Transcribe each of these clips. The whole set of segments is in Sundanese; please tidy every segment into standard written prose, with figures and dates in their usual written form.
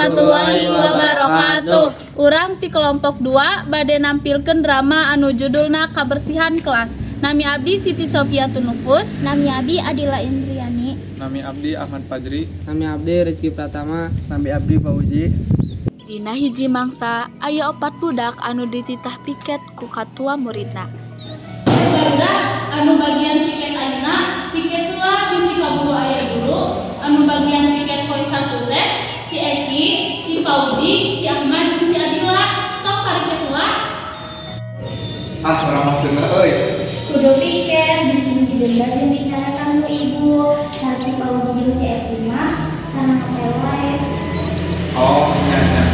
Warahmatullahi wabarakatuh. Urang ti kelompok 2 bade nampilkeun drama anu judulna Kabersihan Kelas. Nami abdi Siti Sofia Tunupus. Nami abi Adila Indriani. Nami abdi Ahmad Fajri. Nami abdi Rizky Pratama. Nami abdi Fauzi. Dina hiji mangsa aya opat budak anu dititah piket ku katua muridna. Barudak anu bagian piket ayeuna, piket heula bisi kaburu aya guru. Anu bagian piket poe 1 teh si Eki, si Fauzi, si Ahmad jeung si Adila. Sok piket heula. Ah, urang mah seuneu euy. Kudu piket bisi didenda jeung dicarekan ku ibu. Sa si Fauzi jeung si Eki mah sana ngapel wae. Oh, nya nya.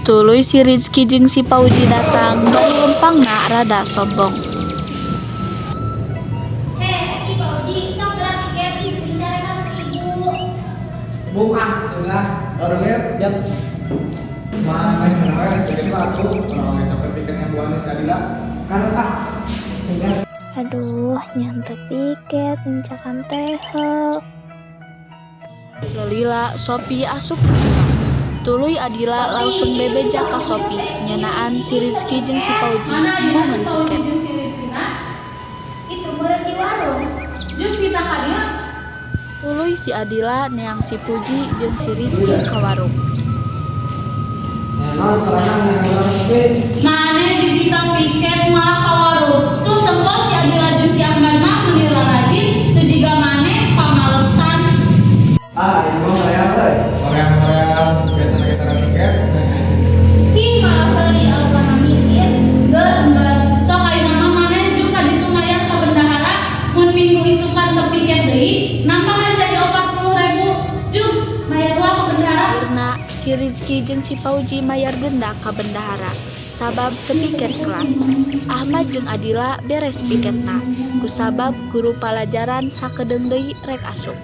Tuluy si Rizky jeung si Fauzi datang bari lempangna rada sombong. Heh, Eki, Fauzi, sok geura piket bisi dicarekan ku ibu. Bung ah, sudah. Warungnya Jam. Mana mana piket mah atuh. Urang capek piketnya buan si Adila. Kan ah. Sudah. Aduh, nyante piket, mencakan tehel. Teu lila Sopi asup ka kelas. Tuluy Adila langsung bebeja ka Sopi ngeunaan si Rizky jeung si Fauzi embungeun piket. Itu meureun di warung. Jung kita ka dieu. Tuluy si Adila neang si Puji jeung si Rizky ka warung. Nah, sorangan yang orang tapi Maneh dititah piket malah ka warung. Tuh tempo si Adila jeung si Ahmad mah meuni rajin, teu jiga maneh pamalesan. Ah, ini mah hoream euy. Hoream-hoream biasa kita piket. Ih, malah seuri alupana mikir. Geus geus. Sok ayeuna mah maneh jeung ka ditu mayar ka bendahara, mun minggu isukan teu piket deui, nambahan jadi 40.000. Jung, mayar heula ka bendahara. Akhirna si Rizky jeung si Fauzi mayar denda ka bendahara sabab teu piket kelas. Ahmad jeung Adila beres piketna kusabab guru palajaran sakedeung deui rek asup.